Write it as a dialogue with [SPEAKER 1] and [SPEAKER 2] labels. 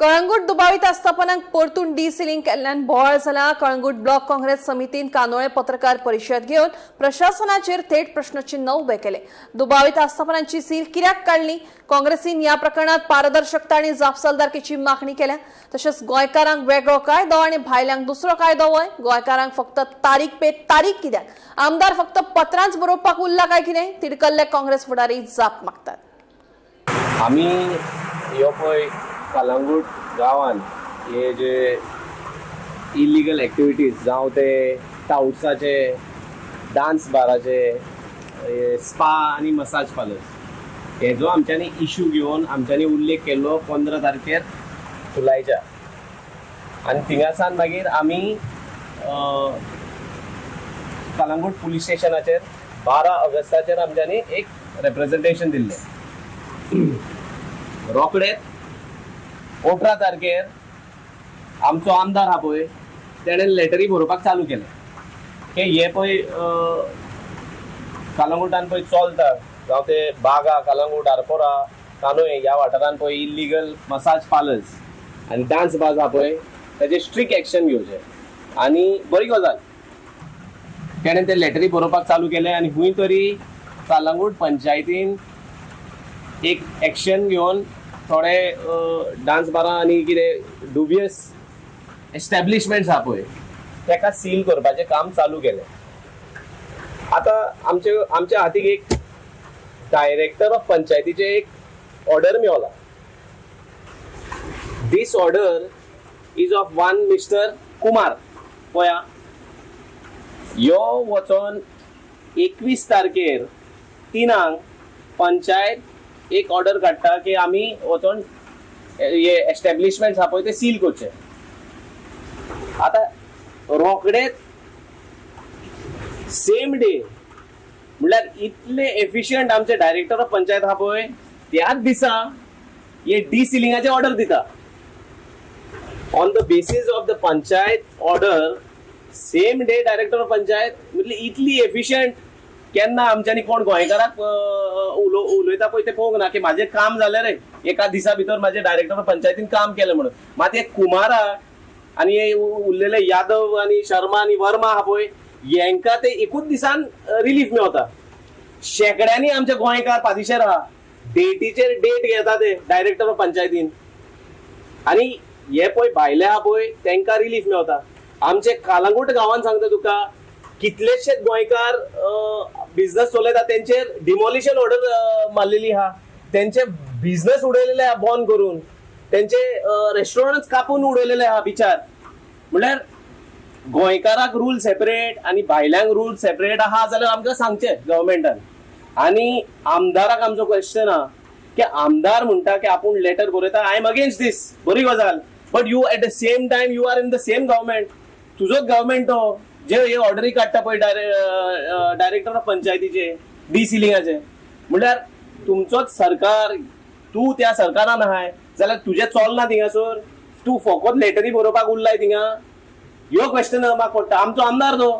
[SPEAKER 1] कळंगूट दुबावीत आस्थापनांक परतून डिसिलिंग केल्ल्यान बोवाळ जाला. कळंगूट ब्लॉक काँग्रेस समितीन कांदोळे पत्रकार परिशद घेवन प्रशासनाचेर थेट प्रश्नचिन्ह उबे केले. दुबावीत आस्थापनांची सील कित्याक काडली? काँग्रेसीन ह्या प्रकरणात पारदर्शकता आनी जापसालदारकीची मागणी केल्या. तशेंच गोंयकारांक वेगळो कायदो आनी भायल्यांक दुसरो कायदो व्हय? गोंयकारांक फक्त तारीख पे तारीख कित्याक? आमदार फक्त पत्रांच बरोवपाक उरला काय कितें? तिडकल्ले काँग्रेस फुडारी जाप मागतात.
[SPEAKER 2] आमी ह्यो पळय कलंगूट गांवान हे जे इलिगल एक्टिविटीज, जावं ते टावट्साचे, डान्स बाराचे, स्पा आनी मसाज पार्लर्स, हेजो आमच्यांनी इशू घेवन आमच्यांनी उल्लेख केल्लो 15 तारखेर जुलायच्या. आनी थिंगासान मागीर आमी कलंगूट पुलीस स्टेशनाचेर 12 ऑगस्टाचेर आमच्यांनी एक रेप्रेझेंटेशन दिल्लें. रोखडेच 18 तारखेर आमचो आमदार आहा पळय, तेणें लेटरी बरोवपाक चालू केलें की हे पळय कलंगूटान पळय चलता, जावं ते बागा, कलंगूट, आरपोरा, कानोये ह्या वाठारान पळय इल्लिगल मसाज पार्लर्स आनी डान्स बार्स आहा पळय, ताजेर स्ट्रिक्ट एक्शन घेवचें. आनी बरी गजाल, तेणें ते लेटरी बरोवपाक चालू केलें आनी खूंय तरी कलंगूट पंचायतीन एक एक्शन घेवन थोडे डान्स बारां आनी कितें डुबियस एस्टॅब्लिशमेंट्स आहा पळय, तेका सील करपाचें काम चालू केलें. आतां आमच्या हातीक एक डायरेक्टर ऑफ पंचायतीचे एक order Mewla. This order is of one Mister Kumar. पळया, यो वचोन 21 तारखेर 3क पंचायत एक ऑर्डर काडटा की आमी वचोन हे एस्टॅब्लिशमेंट आहा पळय ते सील करचे. आतां रोखडेच सेम डे, म्हणल्यार इतले एफिशियंट आमचे डायरेक्टर ऑफ पंचायत आहा पळय, त्याच दिसा हे डिसिलिंगाचे ऑर्डर दिता. On the basis of the panchayat order, same day director of panchayat. म्हटल्यार इतली एफिशियंट केन्ना आमच्यांनी कोण गोंयकाराक उलयता पळय ते पळोवंक ना की म्हाजें काम जालें रे, एका दिसा भितर म्हाजे डायरेक्टर ऑफ पंचायतीन काम केलें म्हणून. मात हे कुमाराक आनी हे उरलेले यादव आनी शर्मा आनी वर्मा आहा पळय, हेंकां ते एकूच दिसान रिलीफ मेवता. शेंकड्यांनी आमचे गोंयकार पादिशेर आहा, डेटीचेर डेट घेता ते डायरेक्टर ऑफ पंचायतीन आनी हे पळय भायले आहा पळय, तेंकां रिलीफ मेवता. आमचे कालांगूट गांवान, सांगता तुका, कितलेशेच गोंयकार बिझनस चलयता, तेंचेर डिमॉलिशन ऑर्डर मारलेली आहा, तेंचे बिझनस उडयलेले आहा बॉन्ड करून, तेंचे रेस्टॉरंट कापून उडयलेले आहा बिचार. म्हणल्यार गोंयकाराक रूल सेपरेट आनी भायल्यांक रूल सेपरेट आहा जाल्यार आमकां सांगचें गव्हर्मेंटान. आनी आमदाराक आमचो क्वेश्चन आहा की आमदार म्हणटा की आपूण लेटर बरयता, I am against this, बरी गजाल, but you at the same time you are in the same government. तुजोच गव्हर्मेंट तो जे हे ऑर्डरी काडटा पळय डायरेक्टर ऑफ पंचायतीचे डिसिलिंगाचे. म्हणल्यार तुमचोच सरकार, तूं त्या सरकारान आहाय जाल्यार तुजें चोलना थिंगासर? तूं फकत लेटरी बरोवपाक उरलाय थिंगा? ह्यो क्वेश्चन म्हाका पडटा. आमचो आमदार तो.